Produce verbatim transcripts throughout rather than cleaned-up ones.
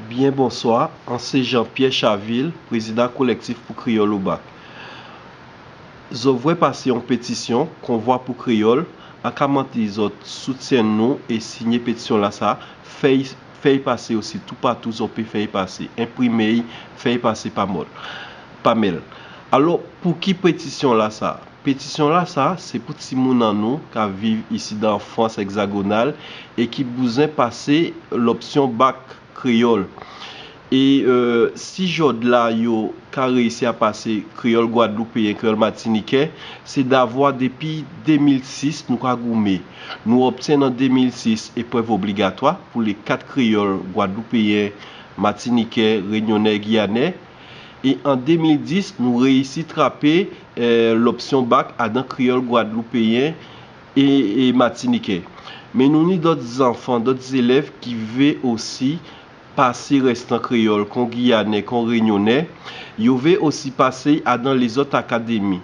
Byen bonswa, an se Jean Pierre Chavil, prezidan kolektif pou kreyòl o bak. Zòt vwè pase yon petisyon, Konvwa pou Kreyòl, an ka mande zòt soutyen nou e sinye petisyon la sa, fèy, fèy pase osi toupatou zòt pe fèy pase, enprime y, fèy pase pa mòl, pa mèl. Alò, pou ki petisyon la sa? Petisyon la sa, se pou timoun an nou k ap viv isidan an Frans egzagonal e ki bouzwen pase lòpsyon bak kreyòl. E, e, si jòdla yo ka reyisi a pase kreyòl gwadloupeyen, kreyòl matinikè, se davwa depi de mil sis nou ka goumen. Nou obtyen an de mil sis eprèv obligatwa pou le kat kreyòl gwadloupeyen, matinikè, renyonè, giyanè. E an de mil dis, nou reyisi trape, e, lòpsyon bak adan kreyòl gwadloupeyen e, e matinikè. Men nou ni dòt zanfan, dòt zelèv ki vle osi pase rèstan kreyòl, kon giyanè, kon renyonè, yo vle osi pase adan lezòt akademi.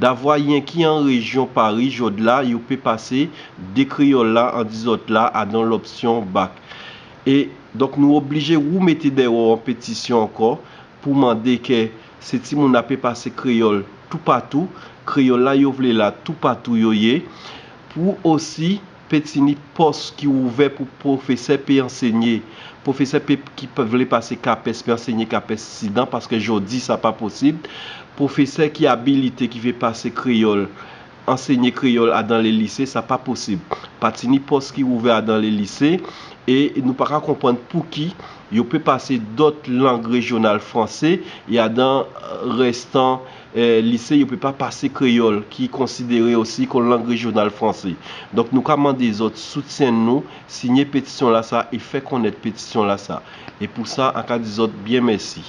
Davwa yenki an rejyon Pari, jòdla, yo pe pase de kreyòl la an dizòt la adan lòpsyon bak. E, donk, nou oblije woumete dèyè w an petisyon ankò pou mande ke se timoun la pe pase kreyòl toupatou, kreyòl la yo vle la toupatou yo ye, pou osi pe tini pòs ki ouvè pou pwofesè pe ansenye. Pwofesè pe, ki pe vle pase kapès, pe ansenye kapès isidan, paske jodi sa pa posib. Pwofesè ki abilite, ki vle pase kreyòl, ansenye kreyòl adan le lise, sa pa posib. Pa tini pòs ki ouvè adan le lise, e nou pa ka konprann pouki yo pe pase dòt lang rejyonal franse, e adan, e, rèstan, e, lise, yo pe pa pase kreyòl, ki konsidere osi kon lang rejyonal franse. Donk, nou ka mande zòt soutyen nou, sinye petisyon la sa e fè konnèt petisyon la sa. E pou sa, an ka di zòt byen mèsi.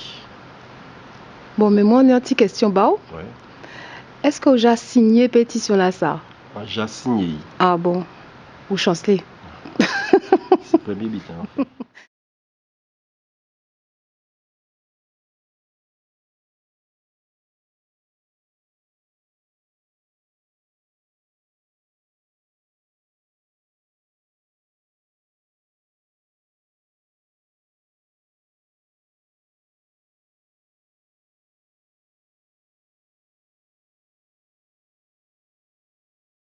Bon, men mwen, yon ti kesyon ba w. Wi. Èske w ja sinye petisyon la sa? An ja sinye l. A bon? Ou chansle. Se premye biten, anfen.